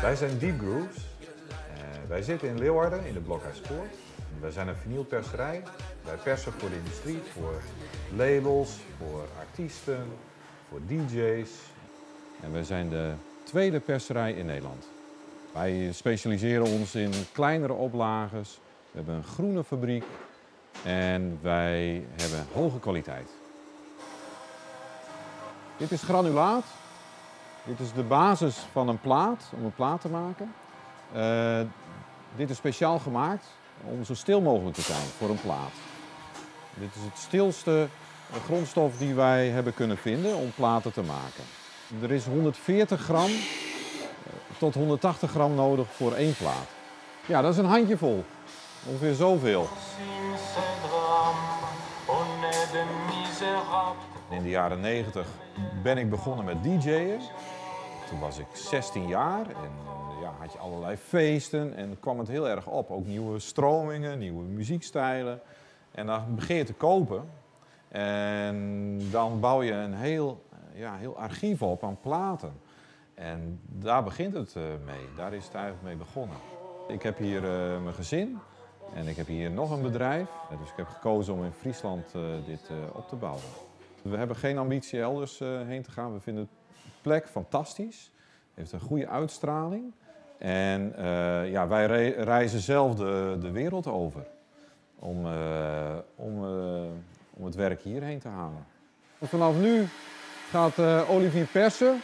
Wij zijn Deep Grooves. Wij zitten in Leeuwarden in de Blokhuispoort. Wij zijn een vinylperserij. Wij persen voor de industrie, voor labels, voor artiesten, voor DJ's. En wij zijn de tweede perserij in Nederland. Wij specialiseren ons in kleinere oplages. We hebben een groene fabriek en wij hebben hoge kwaliteit. Dit is granulaat. Dit is de basis van een plaat, om een plaat te maken. Dit is speciaal gemaakt om zo stil mogelijk te zijn voor een plaat. Dit is het stilste grondstof die wij hebben kunnen vinden om platen te maken. Er is 140 gram tot 180 gram nodig voor één plaat. Ja, dat is een handjevol. Ongeveer zoveel. In de jaren 90 ben ik begonnen met DJ'en. Toen was ik 16 jaar en had je allerlei feesten en kwam het heel erg op. Ook nieuwe stromingen, nieuwe muziekstijlen. En dan begin je te kopen en dan bouw je een heel archief op aan platen. En daar begint het mee, daar is het eigenlijk mee begonnen. Ik heb hier mijn gezin en ik heb hier nog een bedrijf. Dus ik heb gekozen om in Friesland dit op te bouwen. We hebben geen ambitie elders heen te gaan. We vinden de plek fantastisch. Het heeft een goede uitstraling. En wij reizen zelf de wereld over om het werk hierheen te halen. Vanaf nu gaat Olivier persen.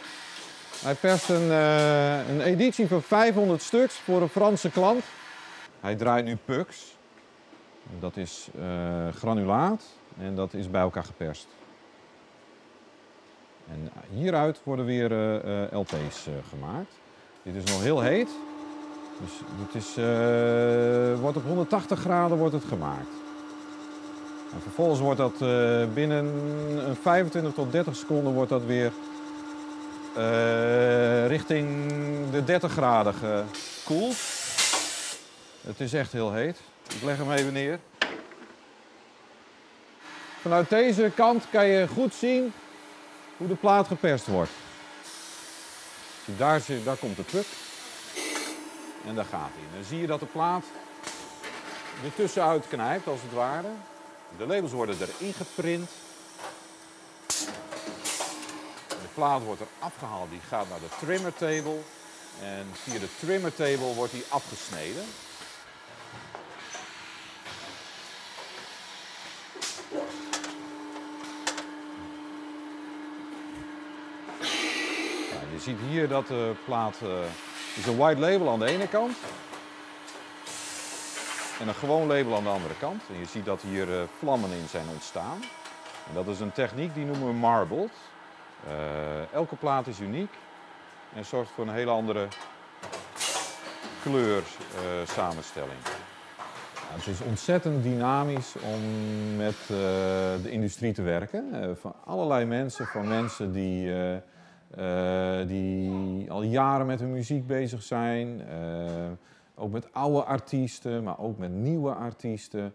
Hij perst een editie van 500 stuks voor een Franse klant. Hij draait nu pucks. Dat is granulaat en dat is bij elkaar geperst. En hieruit worden weer L P's gemaakt. Dit is nog heel heet. Dus dit wordt op 180 graden wordt het gemaakt. En vervolgens wordt dat binnen een 25 tot 30 seconden wordt dat weer richting de 30 graden gekoeld. Het is echt heel heet. Ik leg hem even neer. Vanuit deze kant kan je goed zien hoe de plaat geperst wordt. Daar komt de puk. En daar gaat hij. Dan zie je dat de plaat er tussenuit knijpt, als het ware. De labels worden erin geprint. De plaat wordt er afgehaald, die gaat naar de trimmer table. En via de trimmer table wordt die afgesneden. Je ziet hier dat de plaat is een white label aan de ene kant en een gewoon label aan de andere kant. En je ziet dat hier vlammen in zijn ontstaan. En dat is een techniek die noemen we marbled. Elke plaat is uniek en zorgt voor een hele andere kleursamenstelling. Het is ontzettend dynamisch om met de industrie te werken. Van allerlei mensen, van mensen die al jaren met hun muziek bezig zijn. Ook met oude artiesten, maar ook met nieuwe artiesten.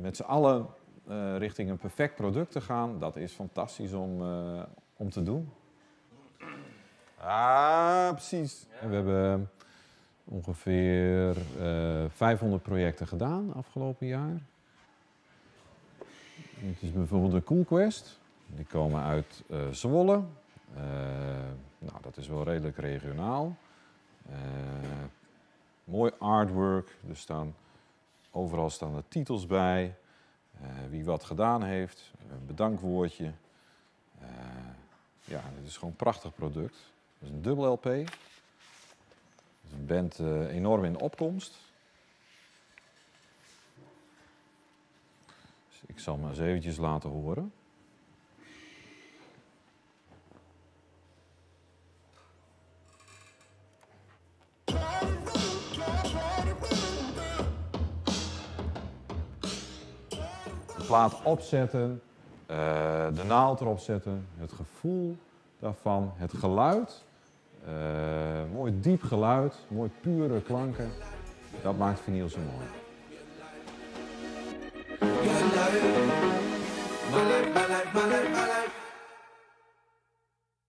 Met z'n allen richting een perfect product te gaan, dat is fantastisch om te doen. Ah, precies. En we hebben ongeveer 500 projecten gedaan afgelopen jaar. Het is bijvoorbeeld de Cool Quest. Die komen uit Zwolle. Dat is wel redelijk regionaal. Mooi artwork. Overal staan de titels bij. Wie wat gedaan heeft. Een bedankwoordje. Dit is gewoon een prachtig product. Het is een dubbel LP. Het is een band enorm in opkomst. Dus ik zal maar eens eventjes laten horen. De plaat opzetten, de naald erop zetten, het gevoel daarvan, het geluid. Mooi diep geluid, mooi pure klanken. Dat maakt vinyl zo mooi.